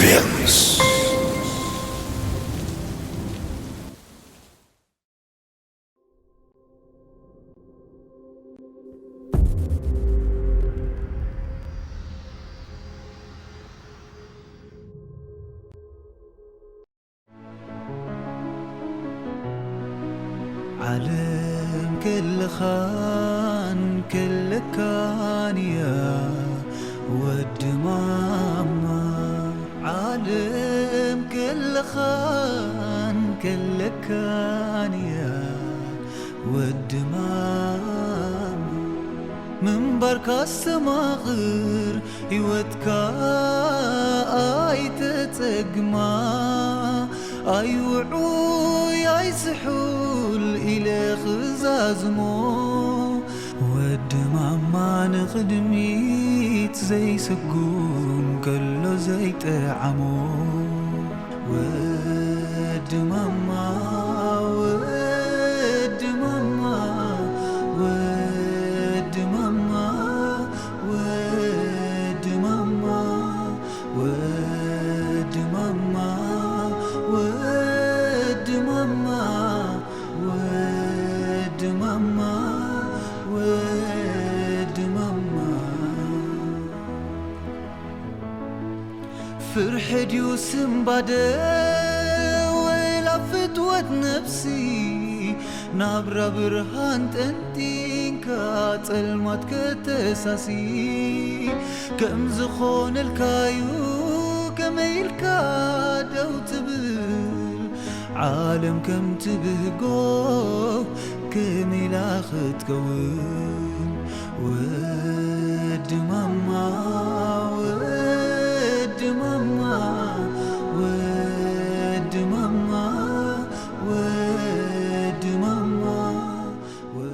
Films. ዓለም ክልኻን ክልካን እያ ወዲ ማማ። ዓለም ክልኻን ክልካን እያ ወዲ ማማ። ምንባርካ ኣስተማቕር ህይወትካ ኣይተጸግማ። ኣይውዑይ ኣይስሑል ኢለ ክዛዝሞ። ወዲ ማማ ንቕድሚት ዘይስጉም ከሎ ዘይጠዓሞ። ወዲ ማማ፣ ወዲ ማማ፣ ወዲ ማማ፣ ወዲ ማማ፣ ወዲ ማማ፣ ወዲ ማማ፣ ወዲ ማማ፣ ወዲ ማማ። ፍርሒ ድዩ ስንባደ ወላ ፍትወት ነፍሲ? ናብራ ብርሃን ጠንጢንካ ጸልማት ከተሳሲ። ከም ዝኾነልካዩ ከመይ ኢልካ ደው ትብል? ዓለም ከም ትብህጎ ከመይ ኢላ ክትከውን? ወዲ ማማ፣ ወዲ ማማ፣ ወዲ ማማ፣ ወዲ ማማ፣ ወዲ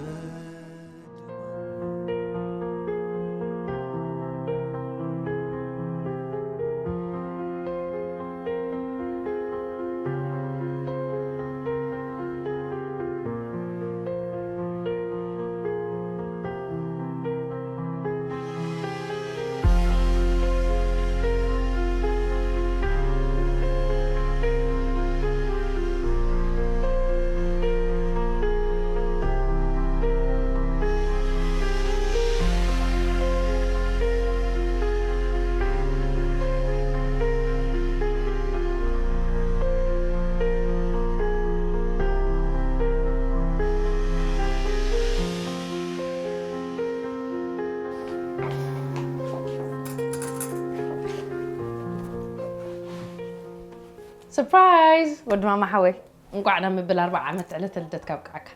ሰርፕራይዝ! ወዲ ማማ ሓወይ፣ እንቋዕ ናብ ምብል ኣርብዓ ዓመት ዕለተ ልደትካ ኣብቅዓካ።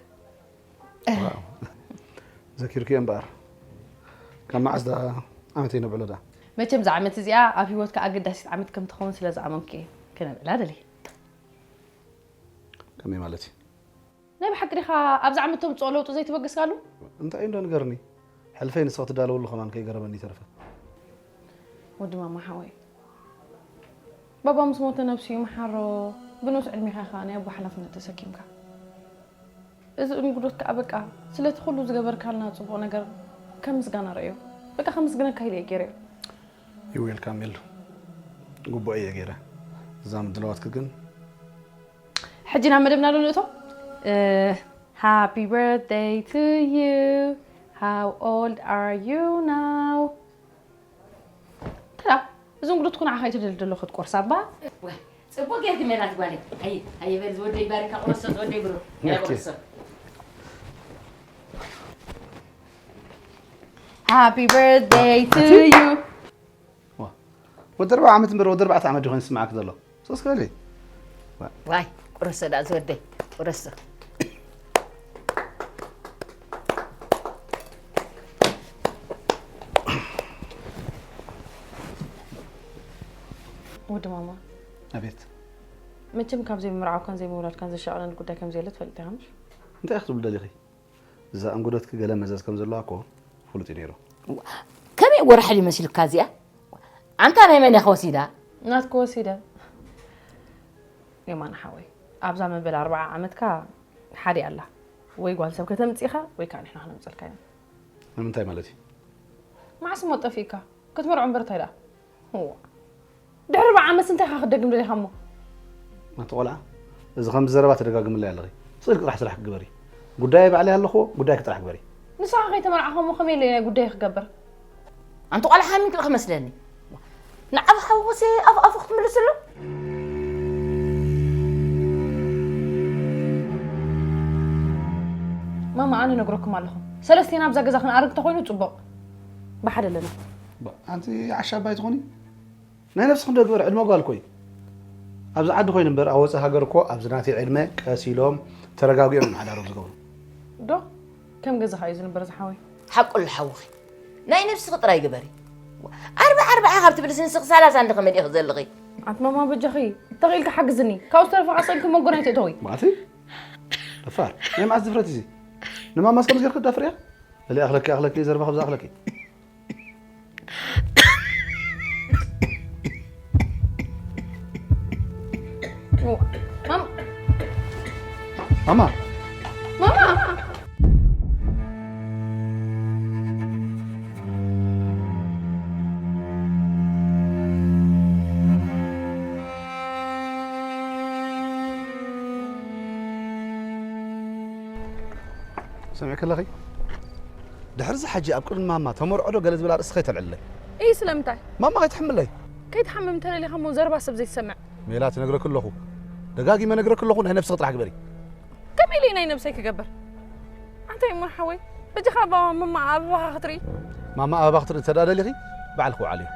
ዋው። ዘኪርክዮ እምበኣር። ካብ መዓስ ደኣ ዓመተይ ነብዕሎ ደኣ? መቸም እዛ ዓመት እዚኣ ኣብ ህይወትካ ኣገዳሲት ዓመት ከም ትኸውን ስለ ዝኣመንኩ እየ ክነብዕላ ደልየ። ከመይ ማለት እዩ? ናይ ብሓቂ ዲኻ ኣብዛ ዓመት ተምጽኦ ለውጢ ዘይተበገስካሉ? እንታይ እዩ እንዶ ንገርኒ? ሕልፈይ ንስኺ ትዳለውሉ ኸማን ከይገረመኒ ይተርፈ። ወዲ ማማ ሓወይ፣ ባባ ምስ ሞተ ነብሱ ይምሓሮ፣ ብንኡስ ዕድሜኻ ኸኣ ናይ ኣቦ ሓላፍነት ተሰኪምካ። እዚ እንጉዶት ከኣ በቃ ስለቲ ኩሉ ዝገበርካልና ጽቡቕ ነገር ከም ምስጋና ረእዮ። በቃ ከመስግነካ ኢለ እየ ገይረዮ። You welcome ሜሉ። ግቡእ እየ ገይረ። እዛ ምድላዋትኪ ግን ሕጂ ናብ መደብና ዶ ንእቶ? Happy birthday to you. How old are you now? ተራ፣ እዞም ጉዶት ኩን ዓኻ ይትደል ደሎ ክትቆርሳ እባ። ጽቡቅ ጌርኪ ሜላት ጓለይ። ኣይ፣ ኣይ በል ዝወደይ ባሪካ ቁረሶ ዝወደይ ብሩ። ኣይ ኦኬ። ቁረሶ። Happy birthday to you. ዋ፣ ወዲ ኣርባዓ ዓመት እምበር ወዲ ኣርባዕተ ዓመት ዲኾን ዝስምዓክ ዘሎ? ሶስ ከሊ። ዋይ፣ ቁረሶ ደኣ ዝወደይ፣ ቁረሶ። ወዲ ማማ። ኣቤት። መቸም ካብ ዘይምምርዓውካን ዘይምውላድካን ዘሻቕለኒ ጉዳይ ከም ዘየለ ትፈልጥ ኢኻ ምሽ? እንታይ ክትብል ደሊኺ? እዛ እንጉዶትኪ ገለ መዘዝ ከም ዘለዋ እኮ ፍሉጥ እዩ ነይሩ። ከመይ ወራሒ ድዩ መሲሉካ እዚኣ? ኣንታ ናይ መን ኢኻ ወሲዳ? ናትኪ ወሲደ። የማነ ሓወይ፣ ኣብዛ መበል ኣርብዓ ዓመትካ ሓዲ ኣላ። ወይ ጓል ሰብ ከተምጽእ ኢኻ፣ ወይ ከኣ ንሕና ክነምጸልካ ኢና። ንምንታይ ማለት እዩ? መዓስ እሞ ጠፊእካ? ክትመርዖ እምበር እንታይ ደኣ? እዋ። ድሕሪ ኣርብዓ ዓመት እንታይ ኢኻ ክትደግም ደሊኻ እሞ? ኣቲ ቆልዓ፣ እዚ ከም ዘረባ ተደጋግምለይ ኣለኺ። ስእልኪ ጥራሕ ስራሕ ክግበሪ። ጉዳይ ባዕለይ ኣለኹ፣ ጉዳይኪ ጥራሕ ግበሪ። ንስኻ ከይተመርዓኻ እሞ ከመይ ኢለ ናይ ጉዳይ ክገብር? ኣንቲ ቆልዓ ሓሚም ክመስለኒ። ንዓብ ሓውሲ ኣፍ ኣፉ ክትምልስሉ? ማማ፣ ኣነ ነግረኩም ኣለኹ። ሰለስቴና ኣብዛ ገዛ ክንኣርግ ተኾይኑ ጽቡቕ። ብሓደ ኣለና። ባ-፣ ኣንቲ ዓሻ ኣባይ ትኾኒ? ናይ ነብስኺ እንዶ ግበሪ፣ ዕድመ ጓል እኮ እዩ። ኣብዚ ዓዲ ኮይኑ እምበር፣ ኣብ ወፃኢ ሃገር እኮ ኣብዚ ናተይ ዕድመ ቀስ ኢሎም ተረጋጊኦም እዮም ሓዳሮም ዝገብሩ። ዶ? ከም ገዛኻ እዩ ዝንበር ዝሓወይ። ሓቁ ኣሎ ሓውኺ። ናይ ነብስኺ ጥራይ ግበሪ። ኣርብዓ ኣርብዓ ካብ ትብልሲ ንስኺ ሰላሳ እንዲኺ መሊእኺ ዘለኺ። ኣቲ ማማ በጃኺ፣ ተኽኢልኪ ሓግዝኒ። ካብኡ ዝተረፈ ቃሰልኪ መንጎ ናይ ትእተዊ። ማዕቲ? ደፋር። ናይ መዓስ ድፍረት እዚ? ንማማስ ከምዚ ጌርኪ ትዳፍርያ? በሊ ኣኽለኪ፣ ኣኽለኪ፣ ዘረባ ካብዛ ኣኽለኪ። ማማ። ማማ። ማማ። ሰሚዕኪ ኣለኺ? ድሕርዚ ሕጂ ኣብ ቅድሚ ማማ ተመርዖ ዶ ገለ ዝብል ኣርእስቲ ከይተልዕልለይ። እይ፣ ስለምንታይ? ማማ ከይትሕምለይ። ከይትሓምም እንተደሊኻ እሞ ዘረባ ሰብ ዘይትሰምዕ። ሜላት፣ ነግረኪ ኣለኹ። ደጋጊመ ነግረኪ ኣለኹ፣ ናይ ነብስኺ ጥራሕ ግበሪ። ከመይ ኢለ ናይ ነብሰይ ክገብር? ኣንታይ እሞ ሓወይ፣ በጃኻ ኣባ ማማ ኣበባኻ ክትርኢ። ማማ ኣበባ ክትርኢ እንተ ደኣ ደሊኺ፣ ባዕልኺ ውዓልዮ።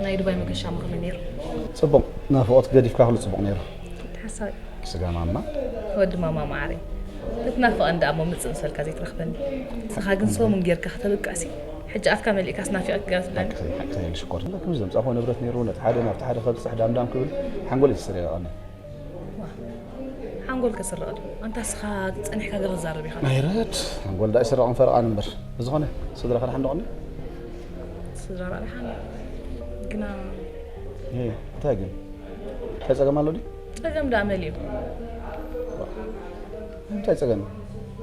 ናይ ዱባይ መገሻ ከመይ ነይሩ? ጽቡቕ፣ ናፍቖት ገዲፍካ ኩሉ ጽቡቕ ነይሩ። ሓሳብ ስጋ ማማ። ወዲ ማማ ማዓረይ። ክትናፍቐኒ ደኣ እሞ ምጽእ ምስ በልካ ዘይትረኽበኒ። ንስኻ ግን ሰሙን ጌርካ ከተብቅዕሲ፣ ሕጂ ኣፍካ መሊእካስ ናፊቐ ክገባ ትብለኒ። ሓቅኺ፣ ሓቅኺ ኢልሽ ሽኮር። ከምዚ ዘምጻእክዎ ንብረት ነይሩ፣ ነቲ ሓደ ናብቲ ሓደ ከብጽሕ ዳምዳም ክብል ሓንጎለይ ተሰሪቐኒ። ዋ፣ ሓንጎል ከስርቕ ዶ? ኣንታ ንስኻ ጸኒሕካ ገለ ትዛረብ ኢኻ። ኣይረድ፣ ሓንጎል ደኣ ይስረቕን ፈረቓን እምበር። ብዝኾነ፣ ስድራኻ ደሓን ዶ ቐኒ? ስድራ ደኣ ደሓን። ግና እ፣ እንታይ ግን? እንታይ ጸገም ኣሎ ድዩ? ጸገም ደኣ መሊኡ። እንታይ ጸገም?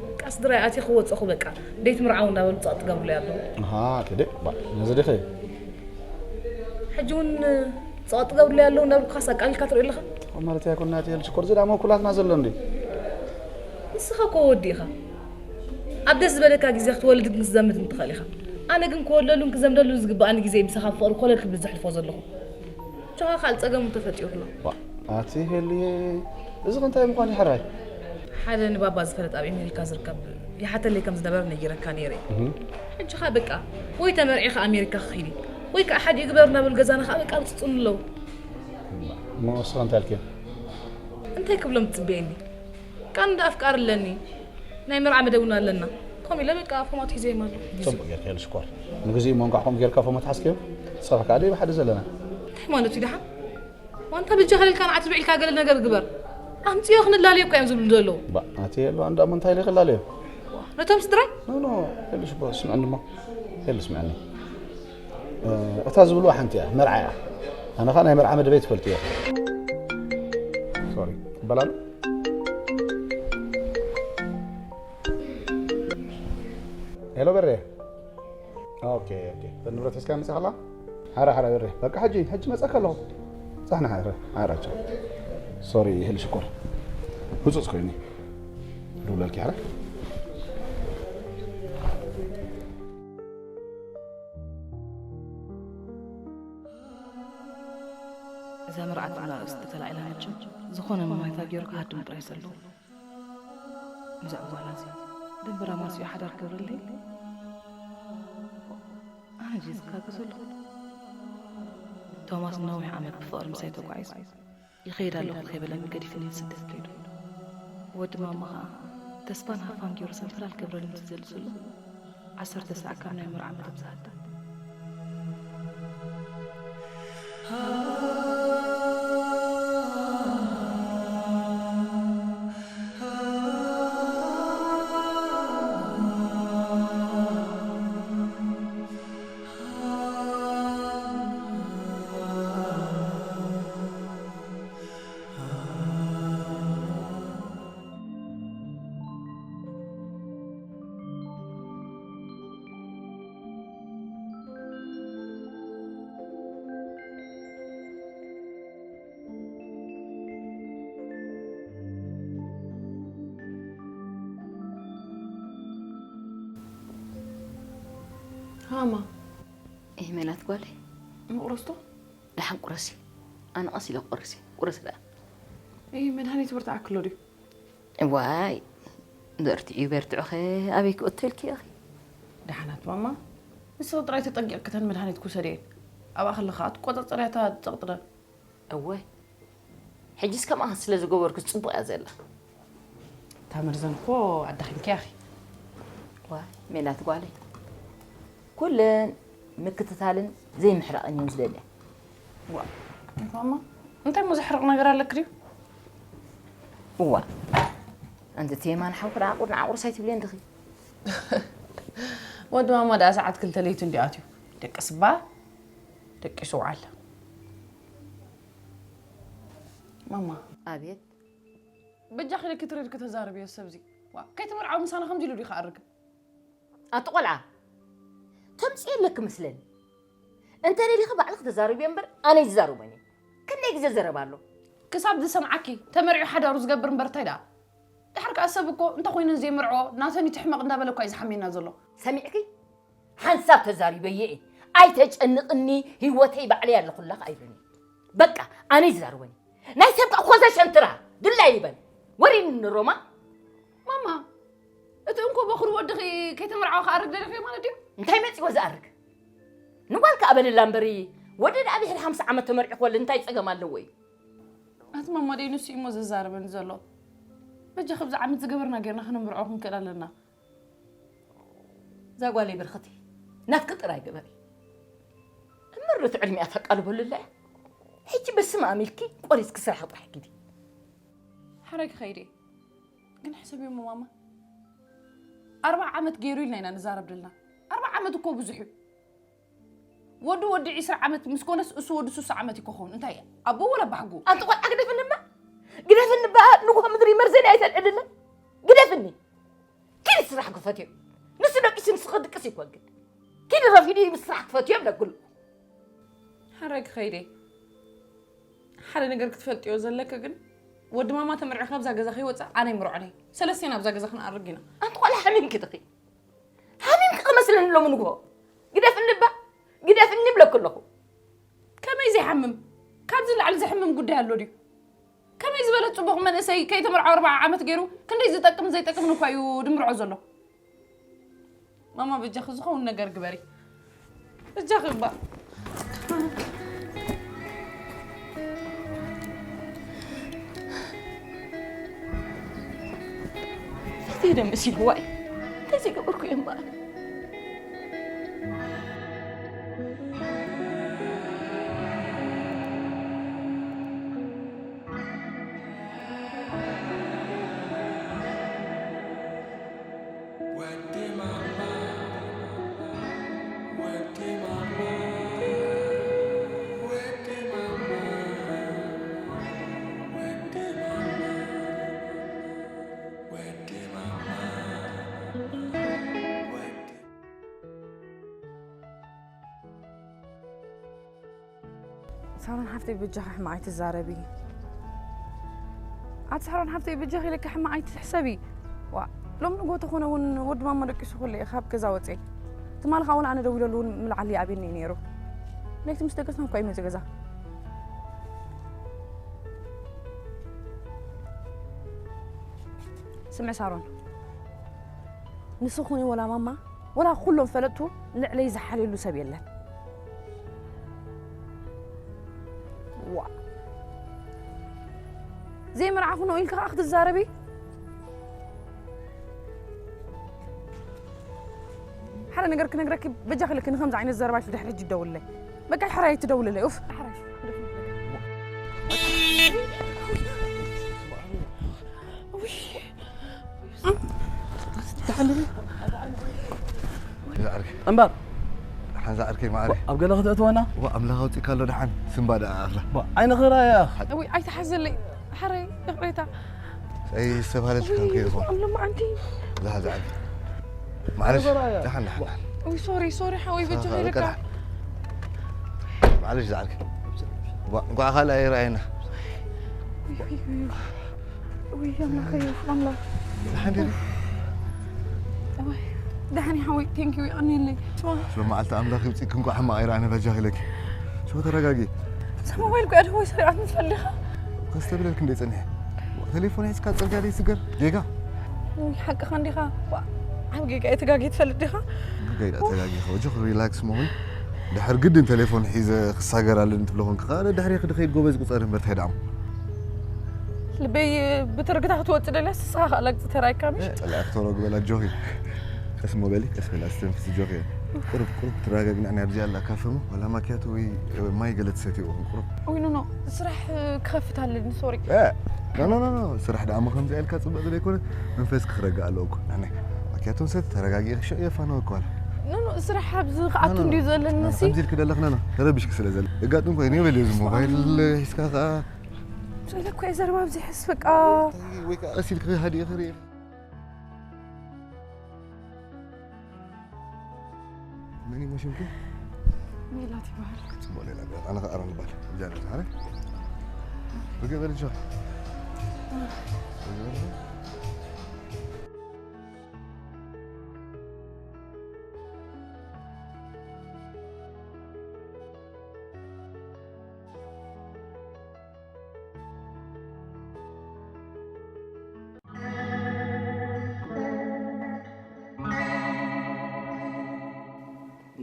በቃ ስድራይ ኣትየ ክወጸኹ በቃ። ደይትምርዓው እናበሉ ጸቕጢ ገብሩለይ ኣለዉ። ኣሃ፣ ከደ፣ ባ፣ ነዚ ዲኺ? ሕጂ እውን ጸቕጢ ገብሩለይ ኣለዉ እናበልኩኻስ ኣቃሊልካ ትሪኦ ኣለኻ? ማለት ኣይኮናት የል ሽኮር፣ እዚ ደኣ እኮ ኩላትና ዘሎ እንዴ? ንስኻ እኮ ወዲ ኢኻ። ኣብ ደስ ዝበለካ ግዜ ክትወልድን ክትዘምትን ትኽእል ኢኻ። ኣነ ግን ክወልደሉን ክዘምደሉን ዝግብኣኒ ግዜ ምሳኻ ኣብ ፍቕሪ ኮለል ክብል ዘሕልፎ ዘለኹ። ቻኻ ካልእ ጸገም እውን ተፈጢሩ ኣሎ። ዋ፣ ኣቲ ሄልየ፣ እዚ ኸ እንታይ ምዃን እዩ ሕራይ? ሓደ ንባባ ዝፈለጥ ኣብ ኣሜሪካ ዝርከብ ይሓተለይ ከም ዝነበረ ነጊረካ ነይረ። እህ። ሕጂ ኸኣ በቃ ወይ ተመርዒኻ ኣሜሪካ ክኺዲ ወይ ከኣ ሓዲኡ ግበር እናበሉ ገዛና ኸኣ በቃ ብጽጹን ኣለዉ። እሞ ንስኻ እንታይ ኢልክዮ? እንታይ ክብሎም ትጽበየኒ? ቃንዳ ኣፍቃሪ ኣለኒ። ናይ መርዓ መደብ እውን ኣለና። ከምኡ ኢለ በቃ ፎማት ሒዘዮም ኣለኹ። ጽቡቕ ጌርካ ኢሉ ሽኮር። ንግዚኡ እሞ እንቋዕ ከምኡ ጌርካ ፎማት ሓዝክዮ? ጸብሕካ ኣደይ ብሓደ ዘለና። እንታይ ማለት እዩ ደሓን? ዋንታ በጃኻ ኢልካ ንዓት ብዒልካ ገለ ነገር ግበር። ኣምጽዮ ክንላለዮ እኮ እዮም ዝብሉ ዘለዉ። ባ፣ ኣቲ የሉ ኣንዳ እሞ እንታይ ኢለ ክላለዮ? ነቶም ስድራይ? ኖ፣ ኖ፣ የሉ ሽኮር፣ ስምዐኒ እሞ። የሉ ስምዐኒ። እ፣ እታ ዝብልዋ ሓንቲ እያ፣ መርዓ እያ። ኣነ ኸኣ ናይ መርዓ መደበይ ትፈልጥዮ። ሶሪ፣ ይበላሉ። ሄሎ በሬ። ኦኬ፣ ኦኬ። ንብረት ሒዝካ መጺኻ ኣላ? ሓራ፣ ሓራ በሬ። በቃ ሕጂ፣ ሕጂ መጸካ ኣለኹ። ጻሕና ሓራ፣ ሓራ ቻው። ሶሪ፣ ይህል ሽኮር። ህጹጽ ኮይኑ። ደውለልኪ ሓራ። እዛ መርዓት ኣርእስቲ ተላዒላ መቸም ዝኾነ መማይታ ገይሩ ክሃድም ጥራይ ዘለዎ። እዛ ጓል እዚ ደንበራ ማስዮ ሓዳር ክገብረለይ? ኣነ ድየ ዝካገ ዘለኹ? ቶማስ ንነዊሕ ዓመት ብፍቕሪ ምሳይ ተጓዒዙ። ይኸይድ ኣለኹ ከይበለኒ ገዲፍኒ ንስደት ከይዱ። ወዲ ማማ ኸኣ ተስፋን ሃፋን ገይሩ ሰንፈላል ክገብረኒ ምስ ዝደሊ ዘሎ፣ ዓሰርተ ሳዕ ካብ ናይ መርዓ መደብ ዝሃድም። ሃማ። እህ፣ ሜላት ጓለይ። ምቑረስቶ? ደሓን ቁረሲ። ኣነ ቀስ ኢለ ክቆርስ እየ። ቁረስ ደኣ። እይ፣ መድሃኒት ብርትዓ ክሎ ድዩ? እዋይ፣ በርትዑ፣ በርትዑ ኸ ኣበይ ክእቶ ኢልኪ ኢኺ? ደሓናት ማማ፣ ንስኺ ጥራይ ተጠንቂቕክተን መድሃኒት ክውሰድ እየን። ኣብኣ ከለኻ ትቆጻጸርያ እታ ትጸቕጥረን። እወ፣ ሕጅስ ከምኣ ስለ ዝገበርኩ ጽቡቕ እያ ዘላ። እታ መርዘን እኮ ኣዳኺምክያ ኢኺ። ዋ፣ ሜላት ጓለይ፣ ኩለን ምክትታልን ዘይምሕራቕን እየን ዝደልያ። ዋ፣ ማማ፣ እንታይ እሞ ዘሕርቕ ነገር ኣለክ ድዩ? እዋ፣ ኣንቲ ቴማን ሓውክ ደኣ ቁር ንዓቑርስ ኣይትብልየን ድኺ? ወዲ ማማ ደኣ ሰዓት ክልተ ለይቱ እንዲ ኣትዩ። ደቂ ስባ፣ ደቂ ስውዓል። ማማ። ኣቤት። በጃኺ ኢለኪ ትሬድ ከተዛርብዮ ሰብዚ። ዋ፣ ከይተመርዓዊ ምሳና ከምዚ ኢሉ ዲኻ ኣርግ? ኣቲ ቆልዓ፣ ተምጽእ ኣለኪ መስለኒ። እንተ ደሊኺ ባዕልኺ ተዛርብዮ እምበር ኣነ ኣይዝዛረቦን እየ። ክንደይ ግዜ ዘረባ ኣሎ። ክሳብ ዝሰምዓኪ፣ ተመሪዑ ሓዳሩ ዝገብር እምበር እንታይ ደኣ? ድሓር ከኣ ሰብ እኮ እንተ ኾይኑ ዘይምርዖ፣ ናተን እዩ ትሕመቕ እንዳበለ እኳ እዩ ዝሓምየና ዘሎ። ሰሚዕኪ? ሓንሳብ ተዛሪበዮ እየ። ኣይተጨንቕኒ፣ ህይወተይ ባዕለይ ኣለኹላኽ ኣይብለኒ። በቃ፣ ኣነ ኣይዝዛረቦን እየ። ናይ ሰብ ከኣ ኮዘ ሸንትራ፣ ድላይ ይበል። ወሪኒ ንሮማ። ማማ፣ እቲ እንኮ በኹሪ ወድኺ ከይተመርዓወ ክኣርግ ደሊኺ ማለት ድዩ? እንታይ መጺዎ ዝኣርግ? ንጓል ከኣ በልላ እምበሪ፣ ወዲ ደኣ ድሕሪ ሓምሳ ዓመት ተመርዒ ክወልድ እንታይ ጸገም ኣለዎ እዩ? ኣቲ ማማ ደይ ንሱ እሞ ዘዛርበኒ ዘሎ። በጃ ከብዚ ዓመት ዝገበርና ጌርና ከነምርዖ ክንክእል ኣለና። እዛ ጓለይ ብርኽቲ፣ ናትኪ ጥራይ ግበሪ። እምበር ነቲ ዕድሚኣ ተቃልበሉ ኣላ እያ። ሕጂ በስመ ኣብ ኢልኪ ቆሪጽኪ ስራሕ ጥራሕ ኪዲ። ሓራይ ክኸይድ እየ። ግን ሕሰብዮ እሞ ማማ። ኣርብዓ ዓመት ገይሩ ኢልና ኢና ንዛረብ ደልና። ኣርብዓ ዓመት እኮ ብዙሕ እዩ። ወዲ ወዲ ዒስራ ዓመት ምስ ኮነስ እሱ ወዲ ስሳ ዓመት እዩ ክኸውን። እንታይ እያ? ኣቦ ወላ ኣባሕጎ? ኣንቲ ቆልዓ ግደፍኒ እባ። ግደፍኒ እባ። ንጉሆ ምድሪ መርዘኒ ኣይተልዕልለን። ግደፍኒ። ኪዲ ስራሕ ክፈትዮ። ንሱ ደቂሱ ንስኺ ድቅስ ይኮንክን። ኪዲ ረፊዱ ምስ ስራሕ ክፈትዮ ይብለክሉ። ሓራይ ክኸይድ እየ። ሓደ ነገር ክትፈልጥዮ ዘለኪ ግን፣ ወዲ ማማ ተመርዒ ካብዛ ገዛ ከይወፅእ ኣነ ኣይምርዖን እየ። ሰለስቴና ኣብዛ ገዛ ክንኣርግ ኢና። ኣንቲ ቆልዓ ሓሚምኪ ድኺ? ሓሚምኪ ክመስለኒ ሎሚ ንግሆ። ግደፍኒ እባ፣ ግደፍኒ ይብለኪ ኣለኹ። ከመይ ዘይሓምም? ካብዚ ንላዕሊ ዘሕምም ጉዳይ ኣሎ ድዩ? ከመይ ዝበለ ጽቡቕ መንእሰይ ከይተመርዓወ ኣርብዓ ዓመት ገይሩ ክንደይ ዝጠቅምን ዘይጠቅምን እኳ እዩ ድምርዖ ዘሎ። ማማ በጃኺ ዝኸውን ነገር ግበሪ። በጃኺ እባ። ፈትየ ዶ መሲልዋ እዩ? እንታይ ዘይገበርኩ እየ እምበኣር? ሳሮን ሓፍተይ፣ በጃኺ ሕማቕ ኣይትዛረቢ። ኣቲ ሳሮን ሓፍተይ፣ በጃኺ ኢለኪ ሕማቕ ኣይትሕሰቢ። ዋ፣ ሎም ንጎ ተኾነ እውን ወዲ ማማ ደቂሱ ኩለ እየ ካብ ገዛ ወፅየ። ትማሊ ከዓ እውን ኣነ ደዊለሉ እውን ምልዓል ይኣብየኒ እዩ ነይሩ። ለይቲ ምስ ደቀስና እኳ እዩ መፂኡ ገዛ። ስምዒ ሳሮን፣ ንሱ ኹኒ ወላ ማማ፣ ወላ ኩሎም ፈለጥቱ ልዕለይ ዝሓልየሉ ሰብ የለን። ዋ ዘይመርዓኹ ነው ኢልካ ከዓ ክትዛረቢ? ሓደ ነገር ክነግረኪ በጃ ክልክ ንከምዚ ዓይነት ዘረባ ኢልኪ ድሕሪ ሕጂ ደውለይ። በቃ ሕራይ ትደውልለይ። ኡፍ። ዝዓርከይ እምበር ደሓን ዝዓርከይ ማዕረ ኣብ ገለ ክትእትወና ዋ ኣምላኽ ኣውፂእካ ኣሎ ደሓን ስምባ ደኣ ኣኽላ ዓይኒ ክራያ ወይ ኣይትሓዘለይ። ሕራይ ይቕሬታ። ኣይ ዝተባህለት ከም ከይኾን ኣሎ መዓንቲ። ዝሓ ዝዓርከይ ማዕረ ደሓን ደሓን ወይ ሶሪ ሶሪ ሓወይ በጃ ከይደካ። ማዕረ ዝዓርከይ እንኳዕ ካልእ ኣይረኣየና ውይ ኣምላኸይ ኣምላኽ ደሓን ዲኺ ደሓን ሓወይ ቴንኪዩ ይቐኒለይ። ሎመዓልቲ ኣምላኽ ይውፅእኪ እንኳዕ ሕማቕ ኣይረኣነ በጃኺ ኢለኪ ሽቦ ተረጋጊ እዛ ሞባይል እኮ እያ ድወይ ሰሪቓትኒ ትፈልጥ ዲኻ? ከስተብለልኪ እንደ ፀኒሐ ቴሌፎን ሒዝካ ፅርግያ ደይስገር ጌጋ ውይ ሓቅኻ እንዲኻ። ዋ፣ ዓብ ጌጋ እየ ተጋጊ ትፈልጥ ዲኻ? ጌጋ ኢላ ተጋጊ ከወጆ ሪላክስ መሆን ድሕር ግድን ቴሌፎን ሒዘ ክሳገር ኣለኒ ትብሎ ኮንክ ቃለ ድሕሪ ክድኸይድ ጎበዝ ቁፀር እምበር ታይ ደኣሞ ልበይ ብትርግታ ክትወፅእ ደልያ ስስኻ ከኣላ ግፅተር ኣይካምሽ ፀላእክ ተሮ ግበላ ጆኺ ቀስ ሞ በሊ ቀስ በላ ስተንፍስ ጆኺ ቁሩብ ቁሩብ ትረጋግና ናይ ኣብዚ ኣላ ካፈ ሞ ዋላ ማኪያቶ ወይ ማይ ገለ ትሰትዮ ቁሩብ ወይ ኖኖ ስራሕ ክኸፍት ኣለኒ ሶሪ ኖ ኖ ኖ ስራሕ ደኣ ሞ ከምዚ ኢልካ ፅቡቅ ዘይኮነ መንፈስ ክረግእ ኣለዎ እኮ ናናይ ማኪያቶ ሰት ተረጋጊ ክሸ የፋነወ እኮ ኣለ ኖ ኖ ስራሕ ኣብዚ ክኣቱ እንድዩ ዘለኒ ሲ ከምዚ ኢልክ ደለኽና ና ተረቢሽክ ስለ ዘለ እጋጥም ኮይኑ ይበል እዚ ሞባይል ሒዝካ ከዓ ስለ እኮ እየ ዘረባ ኣብዚሐስ በቃ ወይ ከዓ ቀስ ኢልክ ሃዲእ ክርኢ መን ይሞ ሽምኪ ሜላት ይበሃል ፅቡቅ ሌላ ገ ኣነ ከዓ ኣሮን ይበሃል እግዚኣብሔር ተሓረ ብገበል ጆ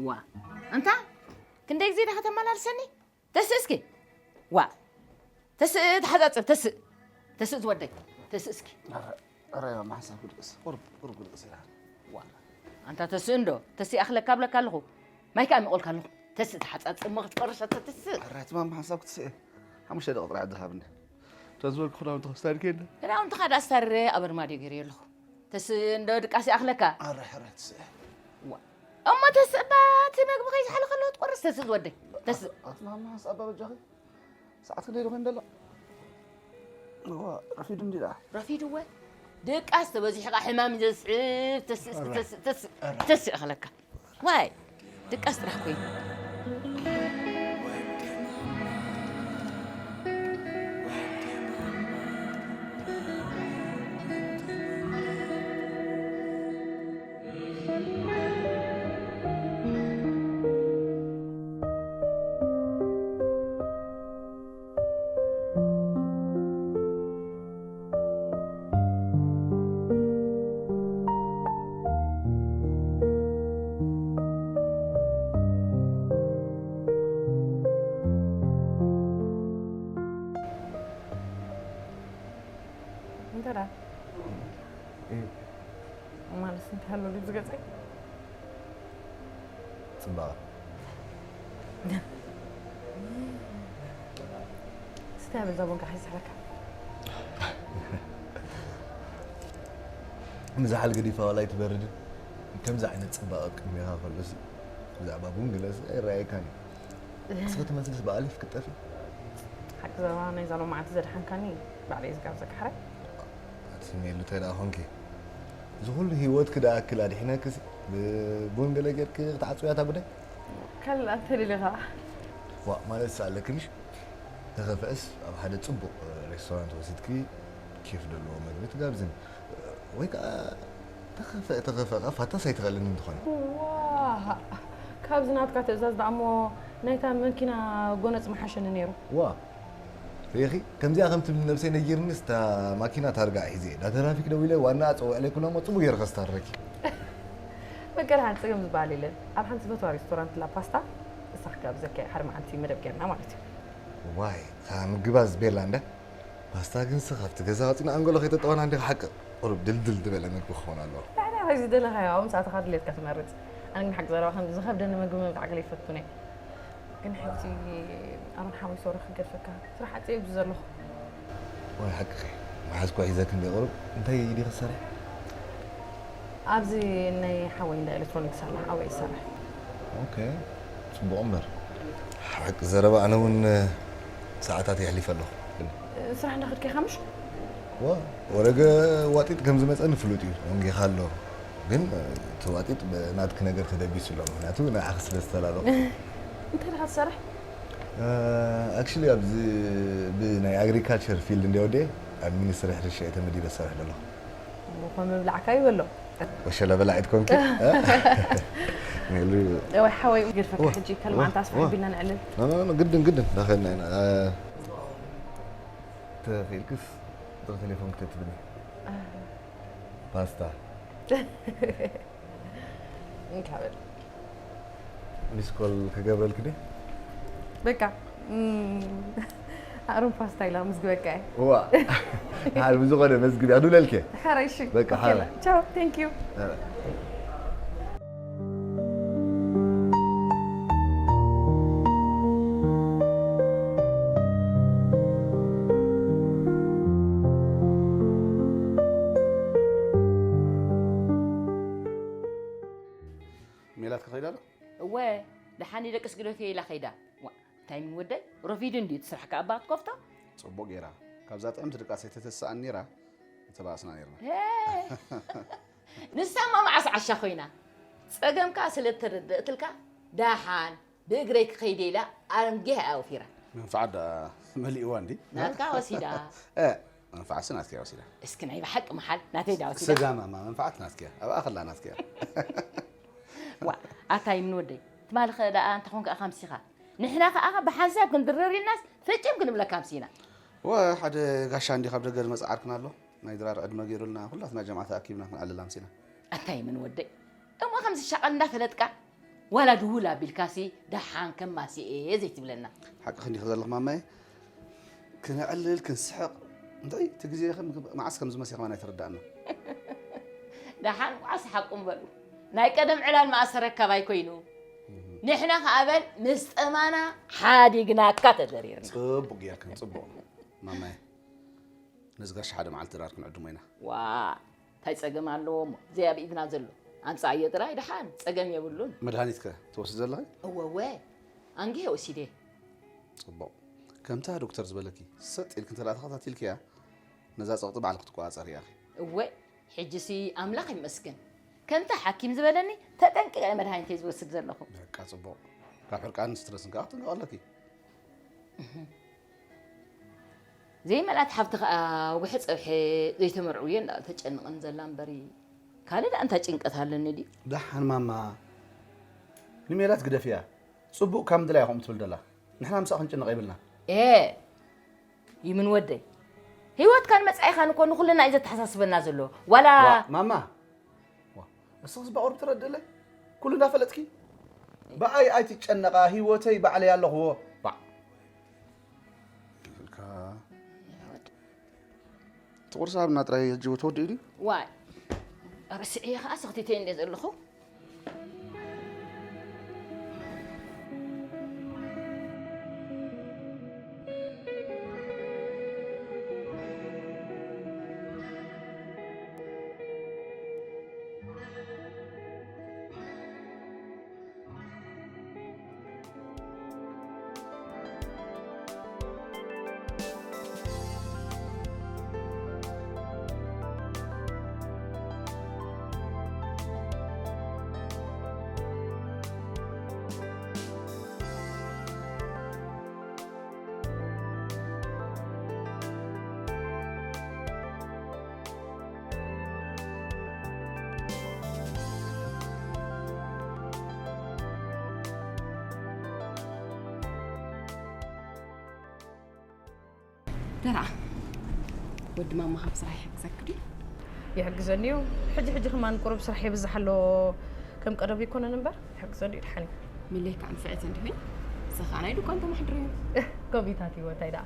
ዋ እንታ ክንደይ ግዜ ዳኸ ተመላልሰኒ ተስእ እስኪ ዋ ተስእ ተሓፃፅብ ተስእ ተስእ ዝወደይ ተስእ እስኪ ኧረ ማማ ሓንሳብ ክድቅስ ቁርብ ቁርብ ክድቅስ ኢላ ዋ ኣንታ ተስእ እንዶ ተስእ ኣኽለካ ኣብለካ ኣለኹ ማይ ከዓ ሚቆልካ ኣለኹ ተስእ ተሓፃፅብ ሞ ክትፈርሰ ተስእ ኧረ እቲ ማማ ሓንሳብ ክትስእ ሓሙሽተ ደቂ ጥራሕ ድሃብኒ እቶም ዝበልኩ ክዳውንቲ ክስታይል ከይደ ክዳውንትኻ ዳ ኣስታርረ ኣብ ኣርማድዮ ገይረዮ ኣለኹ ተስእ እንዶ ድቃስ ይኣኽለካ ኧረ ሕረ ትስእ እሞ ተስእ እባ እቲ መግቢ ከይዝሓለ ከለዎ ትቆርስ ተስእ ዝወደይ ተስእ ኣቲ ማማ ሓንሳብ ኣባ በጃኺ ሰዓት ክንደይ ዶ ኮይኑ ደሎ እዋ ረፊዱ እንዲ ደኣ ረፊድወ ድቃስ ተበዚሕኻ ሕማም እዩ ዘስዕብ ተስእ ተስእ ተስእ ተስእ ይኣኽለካ ዋይ ድቃስ ጥራሕ ኮይኑ እንተ ደኣ ማለት እንታይ ኣሎ ድዩ ዝገጸይ? ፅባቐ ስታይ በዛ ቦንካ ሓይስሕለካ ምዝሓል ገዲፋ ዋላ ኣይትበርድን ከምዚ ዓይነት ፅባቐ ቅድሜኻ ከሎሲ ብዛዕባ ቡን ገለሲ ኣይረኣየካን እዩ ንስኺ ትመስልስ ብኣሊፍ ክትጠፊ ሓቂ ዘረባ ናይዛ ሎማዓንቲ ዘድሓንካኒ ባዕለይ ዝጋብዘካ ሕራይ ኣቲ ሜሉ እንታይ ደኣ ኾንኪ እዚ ኩሉ ህይወትኪ ደኣ ኣክል ኣድሒነክሲ ብቡን ገለ ጌርኪ ክትዓፅውያ እታ ጉዳይ ካልእ ኣንተ ደሊኻ ዋእ ማለት ኣለኪ ምሽ ተኸፍእስ ኣብ ሓደ ፅቡቕ ሬስቶራንት ወሲድኪ ኬፍ ዘለዎ መግቢ ትጋብዝኒ ወይ ከዓ ተኸፍእ ተኸፍእ ከዓ ፋታስ ኣይትኽእልን እንትኾነ ዋእ ካብዚ ናትካ ትእዛዝ ደኣ እሞ ናይታ መኪና ጎነፅ ምሓሸኒ ነይሩ ዋ ርኢኺ ከምዚኣ ከም ትብሊ ነብሰይ ነጊርንስ እታ ማኪና ታርጋ ሒዘ እየ እዳ ትራፊክ ደዊለ ዋናኣ ፀዊዐለይ ኩላ እሞ ፅቡቅ ገይረ ከስታርረኪ በቃ ደሓን ፀገም ዝበሃል የለን ኣብ ሓንቲ ዝፈትዋ ሬስቶራንት ላ ፓስታ ንሳ ክጋብዘካ እየ ሓደ መዓልቲ መደብ ጌርና ማለት እዩ ዋይ፣ እታ ምግባ ዝበላ እንዳ ፓስታ ግንሲ ካብቲ ገዛ ወፂና ኣንጎሎ ከይተጠወና እንዲ ሓቂ ቁሩብ ድልድል ዝበለ ምግቢ ክኸውን ኣለዎ። ታዲያ ወይ ዝደለኻዮ ኣብኡ ምሳእትኻ ድሌትካ ትመርፅ። ኣነ ግን ሓቂ ዘረባ ከም ዝኸብደኒ ምግቢ ምብላዕ ገለ ይፈቱን እየ። ግን ሕጂ ኣሮን ሓወይ ሶሪ ክገድፈካ ስራሕ ዓፀ እዩ ዘለኹ። ወይ ሓቅኺ፣ መሓዝ እኳ ሒዘክ እንደ ቁሩብ እንታይ ኢዲ ክሰርሕ? ኣብዚ ናይ ሓወይ እንዳ ኤሌክትሮኒክስ ኣላ ኣብኡ ይሰርሕ። ኦኬ፣ ፅቡቕ እምበር ሓቂ ዘረባ ኣነ እውን ሰዓታት የሕሊፈ ኣለኹ። ስራሕ እንዳኸድካ ኢኻ ምሽ? ዋ፣ ወረገ ዋጢጥ ከም ዝመፀኒ ፍሉጥ እዩ፣ ወንጌኻ ኣሎ። ግን እቲ ዋጢጥ ብናትኪ ነገር ተደቢሱ ኣሎ፣ ምክንያቱ ንዓኺ ስለ ዝተላለኹ። እንታይ ኢኻ ትሰርሕ? ኣክሽሊ ኣብዚ ብናይ ኣግሪካልቸር ፊልድ እንደ ወደ ኣብ ሚኒስትሪ ሕርሻ እየ ተመዲበ ዝሰርሕ ዘለኹ። እሞ ከም ምብላዕካ ይበሎ። ወሸላ በላዒት ኮንኪ? ሜሉ ወይ ሓወይ ገድፈካ ዋ፣ ሕጂ ከልማንታ ዋ፣ ኣስፋሕ ዋ። ቢልና ንዕልል። ኖ፣ ኖ፣ ኖ፣ ግድን፣ ግድን፣ ዳኸልና ኢና። እ፣ ተኽኢልክስ ጥሪ ቴሌፎን ክተትብኒ። ፓስታ። እንካ በል። ሚስ ኮል ክገብረልክ ድየ? በቃ፣ እም፣ ኣሮን ፓስታ ኢላ መዝግበካ እየ። ዋ። ሓል ብዝኾነ መዝግብ እያ፣ ዱለልክ እየ። ሓራይ፣ እሺ። በቃ፣ ኦኬ፣ ሓራይ። ቻው፣ thank you። እ። ሜላት ከኸይዳ ዶ? እወ፣ ደሓን ይደቅስ ግደፍዮ ኢላ ከይዳ። ዋ፣ እንታይ ምን ወደይ? ረፊዱ እንድዩ እቲ ስራሕ ከኣ እባ ክትከፍቶ? ጽቡቕ ገይራ። ካብዛ ጥዕምቲ ድቃስ ኣይተተስኣን ነይራ፣ ምተባእስና ነይርና። ሄ! ንሳ እማ መዓስ ዓሻ ኮይና? ጸገምካ ስለ እተረደእትልካ፣ ደሓን ብእግረይ ክኸይድ ኢላ ኣንጊህ ኣውፊራ። መንፍዓት ደኣ መሊእዋ እንዲ? ናትካ ወሲዳ። እ፣ መንፍዓትሲ ናትካ እያ ወሲዳ። እስኪ ናይ ብሓቂ መሓል ናተይ ደኣ ወሲዳ። ስጋ ማማ መንፍዓት ናትካ እያ። ኣብኣ ከላ ናትካ እያ። ዋ፣ ኣታይ ምን ወደይ፣ ትማሊ ኸ ደኣ እንተኾንካ ኢኻ ኣምሲኻ። ንሕና ኸኣ ብሓንሳብ ክንድረር ኢልናስ ፈጺም ክንብለካ ኣምሲና። ወ፣ ሓደ ጋሻ እንዲ ካብ ደገ ዝመጽእ ዓርክና ኣሎ። ናይ ድራር ዕድመ ገይሩልና፣ ኩላትና ጀምዓ ተኣኪብና ክንዕልል ኣምሲና። ኣታይ ምን ወደይ፣ እሞ ከም ዝሻቐል እንዳፈለጥካ፣ ዋላ ድውል ኣቢልካሲ ደሓን ከማሲ እየ ዘይትብለና። ሓቅኺ እንዲኺ ዘለኺ ማማየ፣ ክነዕልል፣ ክንስሕቕ፣ እንታይ እቲ ግዜ ከም መዓስ ከም ዝመሲ ከማን ኣይተረድኣና። ደሓን ዋዕሲ ሓቁም በሉ። ናይ ቀደም ዕላል መኣሰረካ ባይ ኮይኑ። ንሕና ከኣ በል ምስ ጠማና ሓዲግናካ ተደሪርና። ጽቡቕ ጌርክን፣ ጽቡቕ። ማማየ፣ ነዚ ጋሻ ሓደ መዓልቲ ድራር ክንዕድሞ ኢና። ዋ፣ እንታይ ጸገም ኣለዎ እሞ? ዘይ ኣብ ኢድና ዘሎ። ኣምጻኣዮ ጥራይ ደሓን፣ ጸገም የብሉን። መድሃኒትከ ትወስድ ዘለኺ? እወ፣ እወ። ኣንጊሄ ወሲደ። ጽቡቕ። ከምታ ዶክተር ዝበለኪ፣ ሰጥ ኢልኪ እንተ ደኣ ተኸታቲልክያ፣ ነዛ ጸቕጢ ባዕልኺ ክትቆጻጸርያ ኢኺ። እወ፣ ሕጂሲ ኣምላኽ ይመስገን። ከምታ ሓኪም ዝበለኒ፣ ተጠንቂቐ መድሃኒተይ ዝወስድ ዘለኹ። በቃ ጽቡቕ። ካብ ሕርቃንን ስትረስን ከኣ ክትጥንቀቒ ኣለኪ። ዘይመልኣት ሓፍቲ ከኣ፣ ጉሒ ጸብሒ ዘይተመርዕውዮ እንዳ ተጨንቕን ዘላ እምበሪ፣ ካልእ ደኣ እንታይ ጭንቀት ኣለኒ ድዩ? ደሓን ማማ፣ ንሜላት ግደፍያ። ጽቡቕ ካብ ምድላይ ኢኹም ትብል ደላ። ንሕና ምሳኣ ክንጭነቕ የብልና። ኤ፣ ይምን ወደይ። ህይወትካን መጻኢኻን እኮ ንኹልና እዩ ዘተሓሳስበና ዘሎ። ዋላ ዋ፣ ማማ፣ ዋ፣ እስኽስ ብቑሩብ ትረድእለይ? ኩሉ እንዳፈለጥኪ? ብኣይ ኣይትጨነቓ፣ ህይወተይ ባዕለይ ኣለኹዎ። ዋ። ይብልካ። እቲ ቁርሲ ሃብና ጥራይ ሕጂ ተወዲኡ ድዩ? ዋይ፣ ርስዐዮ ኸዓ ሰኽቲተይ እንደ ዘለኹ። ደራ፣ ወዲ ማማ ካብ ስራሕ ይሕግዘኪ ድዩ? ይሕግዘኒ እዩ። ሕጂ ሕጂ ከማን ቁሩብ ስራሕ ይብዝሕ ኣሎ። ከም ቀደሙ ኣይኮነን እምበር፣ ይሕግዘኒ እዩ፣ ደሓን እዩ። ምለይ ከዓ ንፍዕቲ እንዲኺ። ስኻ ናይ ድኳን ተማሕድር እዩ። ኮሚታት ህይወት ኣይዳ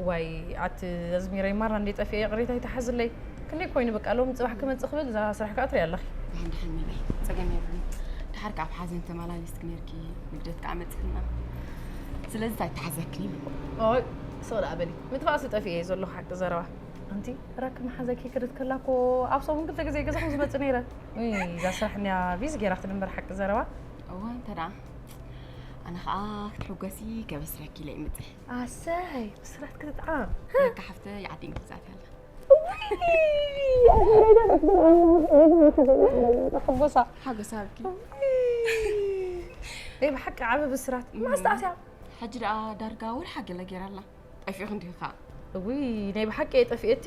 ዋይ ኣቲ ኣዝሚረይ ማራ እንዴ ጠፊኤ ይቕሬታ ይተሓዝለይ። ክንደይ ኮይኑ በቃ ሎም ፅባሕ ክመፅእ ክብል እዛ ስራሕ ከዓ ትሪያ ኣለኺ። ድሓን ድሓን ምለይ ጸገም የብሉን። ድሓር ካብ ሓዘን ተመላሊስክ ነርኪ፣ ልደት ከዓ መፅእና። ስለዚ እንታይ ተሓዘክኒ? ኦይ ስቕ ደኣ በሊ ምትፋእሲ ጠፊኤ ዘሎ ሓቂ ዘረባ። ኣንቲ ራክ መሓዘኪ ክድት ከላ እኮ ኣብ ሰሙን ክልተ ግዜ ገዛኹም ዝመፅእ ነይረ። እይ እዛ ስራሕ እንያ ቢዚ ገይራ ክትንበር ሓቂ ዘረባ። እዋ እንተ ደኣ ኣነ ከዓ ክትሕጎሲ ከበስረኪ ኢለ ይምፅእ። ኣሰይ ብስራት ክትጥዓም። ካ ሓፍተ ይዓዲ እንግሊዛት ያላ። ሕጎሳ ሓጎሳ ኣብኪ። ናይ ብሓቂ ዓበ ብስራት ማስታእስያ። ሕጂ ደኣ ዳርጋ ወርሓ ገለ ገይራ ኣላ። ጠፊእኹ እንዲኻ። እውይ ናይ ብሓቂ እየ ጠፊኤቲ።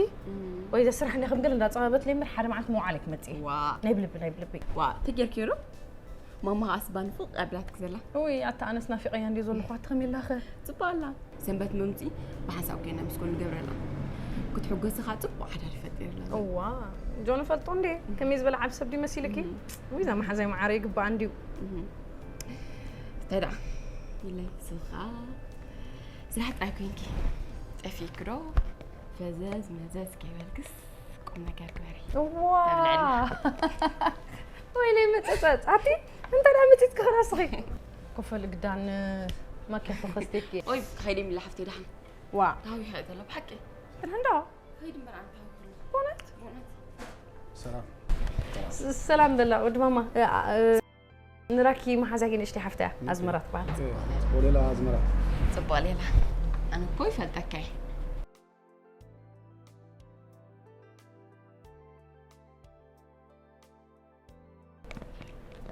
ወይ ዘስራሕ እንዲኹም ግን እንዳፀባበትለይ እምበር ሓደ መዓልቲ መውዓለይ ክመፅእ እየ። ዋ ናይ ብልቢ ናይ ብልቢ። ዋ ተጌርኪ ዶ? ማማ ኣስባ ንፉቕ ኣቢላትክ ዘላ። እውይ ኣታ ኣነስ ናፊቐያ እንዲ ዘለኹ ኣቲ ከመይ ኢላኸ? ፅቡቕ ኣላ። ሰንበት መምፅኢ ብሓንሳብ ኮይና ምስ ኮን ንገብረላ። ክትሕጎስኻ ፅቡቕ ሓዳር ይፈጥረላ። እዋ ጆን ፈልጦ እንዴ ከመይ ዝበለ ዓብ ሰብ ድዩ መሲልኪ? ውይ እዛ መሓዛይ መዓረ ይግባኣ እንድዩ። እንታይ ደኣ ኢለይ ስኻ ስራሕ ጥራይ ኮይንኪ ጠፊእኪ ዶ ፈዘዝ መዘዝ ከይበልክስ ቁም ነገር ግበሪ። እዋ ተብልዕና። ወይለይ መፀፀፅ ኣቲ እንታይ ደኣ መፂፅኪ ኸዳስኺ? ኮፈል ግዳን ማኪያቶ ከስቴኪ። ኦይ ክኸይድ የሚላ ሓፍተይ ደሓን ዋ ታዊኸ ዘሎ ብሓቂ እንዶ ከይድ እምበር ኣንታ በእውነት በእውነት ሰላም ሰላም በላ ወዲ ማማ ንራኪ መሓዛኪ ንእሽተይ ሓፍታ ኣዝመራ ትበሃል። ሌላ ኣዝመራ ጽቡቕ ሌላ ኣነ እኮ ይፈልጠካ እየ።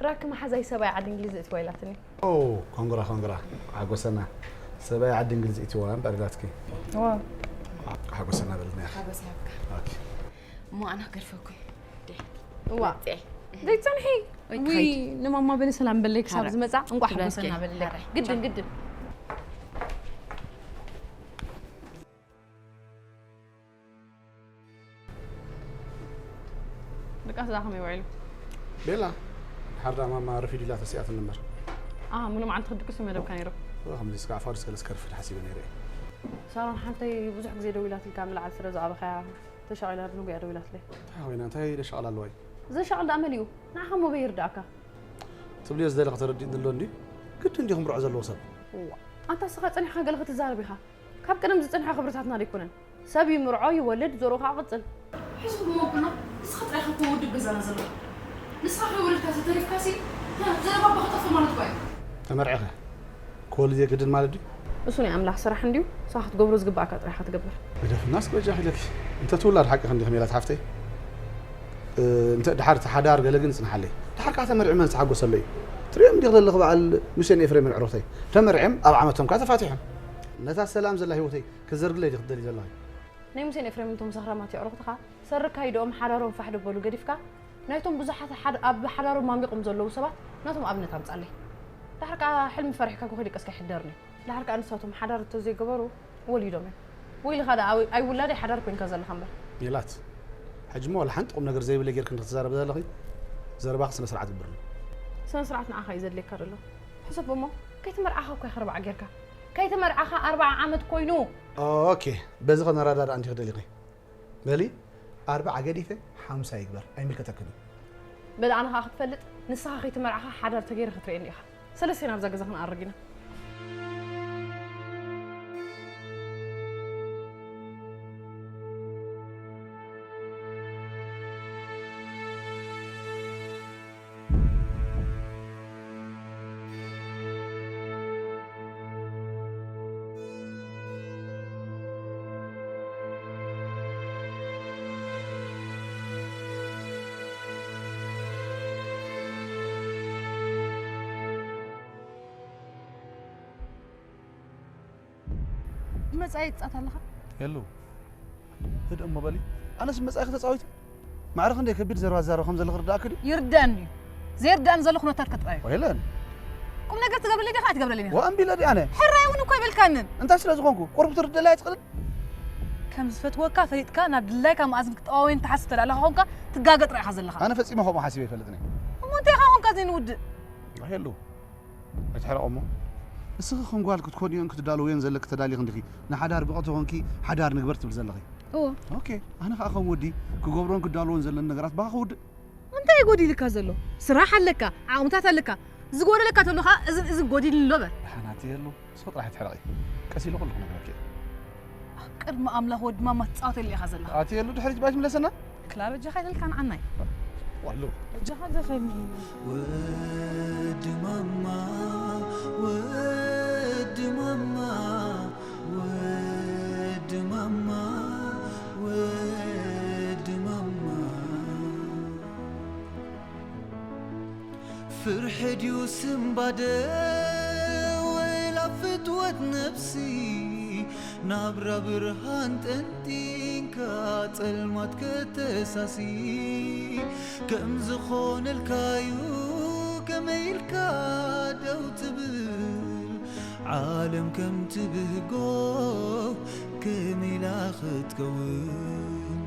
ራኪ መሓዛይ ሰብኣይ ዓዲ እንግሊዝ እትዋ ኢላትኒ። ኦ ኮንግራ ኮንግራ ሓጎሰና ሰብኣይ ዓዲ እንግሊዝ እትዋ እምበር ኢላትኪ። ዋ ሓጎሰና በልና ኢኻ። ሓጎስ ይሃብካ። ኦኬ እሞ ኣነ ክገድፈኩም። እዋ ዘይትጸንሒ ወይ ዊ ትኸይድ። ንማማ በሊ ሰላም በለይ ክሳብ ሓረ። ዝመጻ እንቋዕ ትበኪ። ሓጎሰና በለለይ ሓረ። ግድን ግድን ድቃስ እዛ ከመይ ውዒሉ ቤላ ድሓር ደኣ ማማ ረፊድ ኢላ ተሲኣትን እምበር ኣሃ ሙሉ መዓልቲ ክድቅስ እዩ መደብካ ነይሩ ከምዚ ስጋዕ ፋዱስ ገለስ ከርፍድ ሓሲበ ነይረ እየ ሳሮን ሓንተይ ብዙሕ ግዜ ደዊላትልካ ንላዕሊ ስለ ዝኣበኸያ ተሻቒላ ንጉያ ደዊላትለይ እንታይ ኮይና እንታይ ደሻቕላ ኣለዋ እዩ ዘሻቕል ደኣ መሊኡ ንዓኻ እሞ በይ ይርዳእካ ትብልዮ ዝደለኺ ተረዲእኒ ኣሎ እንድዩ ግዲ እንዲኹም ርዖ ዘለዎ ሰብ እዋ ኣንታ ስኻ ጸኒሕካ ገለ ክትዛረብ ኢኻ ካብ ቀደም ዝጸንሐ ክብርታትና ደይኮነን ሰብ ይምርዖ ይወልድ ዘርኡ ከዓ ቅጽል ሕዝቡ ብመንኩሎ ንስኻ ጥራይ ከኮ ውድብ ገዛና ዘለኻ ንስኻ ከይወለድካ ተተሪፍካሲ ዘረባባ ክጠፍእ ማለት ኳ እዩ ተመርዕኸ ክወልድ የግድን ማለት ድዩ እሱ ናይ ኣምላኽ ስራሕ እንድዩ ንስኻ ክትገብሮ ዝግባኣካ ጥራይ ኢኻ ትገብር ግደፍናስ በጃ ኢለኪ እንተ ትውላድ ሓቂ ክንዲኺ ሜላት ሓፍተይ እንተ ድሓር እቲ ሓዳር ገለ ግን ይጽንሓለይ ድሓር ከዓ ተመርዒ መን ዝተሓጎሰሎ እዩ ትሪኦም እንዲኽ ዘለኺ በዓል ሙሴን ኤፍሬምን ዕሩኽተይ ተመርዕም ኣብ ዓመቶም ከዓ ተፋቲሖም ነታ ሰላም ዘላ ህይወተይ ክትዘርግለይ ዲኺ ትደሊ ዘለኺ ናይ ሙሴን ኤፍሬምን እቶም ሰኽራማት የዕሩኽትኻ ሰር ካይድኦም ሓዳሮም ፋሕ ደበሉ ገዲፍካ ናይቶም ብዙሓት ኣብ ሓዳሮም ማሚቖም ዘለዉ ሰባት ናቶም ኣብነት ኣምጻለይ ድሓር ከዓ ሕልሚ ፈሪሕካ ኮኺ ደቀስካ ይሕደርኒ ድሓር ከዓ ንሳቶም ሓዳር እተዘይገበሩ ወሊዶም እዮም ወይልኻ ደኣ ኣይውላደይ ሓዳር ኮይንካ ዘለኻ እምበር ሜላት ሕጂ እሞ ዋላ ሓንቲ ቁም ነገር ዘይብለ ጌርክ እንድኽትዛረቢ ዘለኺ ዘረባኺ ስነ ስርዓት ግብርሉ ስነ ስርዓት ንዓኻ እዩ ዘድልየካ ዘሎ ሕሰቦ እሞ ከይተመርዓኻ እኮ ኢኻ ርባዓ ጌርካ ከይተመርዓኻ ኣርባዓ ዓመት ኮይኑ ኦኬ በዚ ከነረዳድኣ እንዲኺ ደሊኺ በሊ ኣርባዓ ገዲፈ ሓምሳ ይግበር ኣይምልከተክን እዩ በል ኣነ ከዓ ክትፈልጥ ንስኻ ከይተመርዓኻ ሓዳር ተገይረ ክትርእየኒ ኢኻ ሰለስቴና ኣብዛ ገዛ ክንኣርግ ኢና መጻኢ ትጻት ኣለኻ የሉ ህድእ እሞ በሊ ኣነስ መጻኢኺ ተጻዊቱ ማዕረ ክንደይ ከቢድ ዘረባ ዝዛረብ ከም ዘለኺ ርዳእኪ ድዩ ይርዳእኒ እዩ ዘይርዳእኒ ዘሎ ኩነታት ከጥራዩ ወይለን ቁም ነገር ትገብረለይ ዲኻ ኣይትገብረለይ ኢኻ ወኣንቢለ ድኣነ ሕራይ እውን እኮ ይበልካንን እንታይ ስለ ዝኾንኩ ቁርብ ትርደለይ ኣይትኽእልን ከም ዝፈትወካ ፈሊጥካ ናብ ድላይካ መኣዝን ክጠዋወይን ትሓስብ ተዳለኻ ኾንካ ትጋገ ጥራይ ኢኻ ዘለኻ ኣነ ፈጺመ ከምኡ ሓሲበ ይፈልጥኒ እሞ እንታይ ኢኻ ኾንካ ዘይንውድእ ሄሉ ኣይትሕረቕ እሞ እስኺ ከም ጓል ክትኮንዮን ክትዳለውዮን ዘለኪ ተዳሊኺ እንዲኺ ንሓዳር ብቕዕቲ ኮንኪ ሓዳር ንግበር ትብል ዘለኺ። እዎ። ኦኬ፣ ኣነ ከዓ ከም ወዲ ክገብሮን ክዳለዎን ዘለኒ ነገራት ብኻ ክውድእ። እንታይ ጎዲልካ ዘሎ? ስራሕ ኣለካ፣ ዓቕምታት ኣለካ። ዝጎደለካ ተሎ ከዓ እዝን እዝን ጎዲልኒ ኣሎ በል። ደሓን ኣትየ ኣሎ፣ እስኺ ጥራሕ ትሕረቒ። ቀስ ኢለ ኩሉ ክነግረኪ እየ። ኣብ ቅድሚ ኣምላኽ ወዲ ማማ ትፃወተሉ ኢኻ ዘለኻ። ኣትየ ኣሎ፣ ድሕሪ ባይ ትምለሰና? ክላ በጃኻ ኢለልካ ንዓናይ። ዋሎ። በጃኻ ዘኸኒ። ወዲ ማማ ወዲ ማማ ወዲ ማማ ወዲ ማማ ፍርሒ ድዩ ስምባደ ወላ ፍትወት ነብሲ ናብራ ብርሃን ጠንጢንካ ጸልማት ከተሳሲ ከም ዝኾነልካዩ ከመይ ኢልካ ደው ትብል ዓለም ከም ትብህጎ ከመይ ኢላ ክትከውን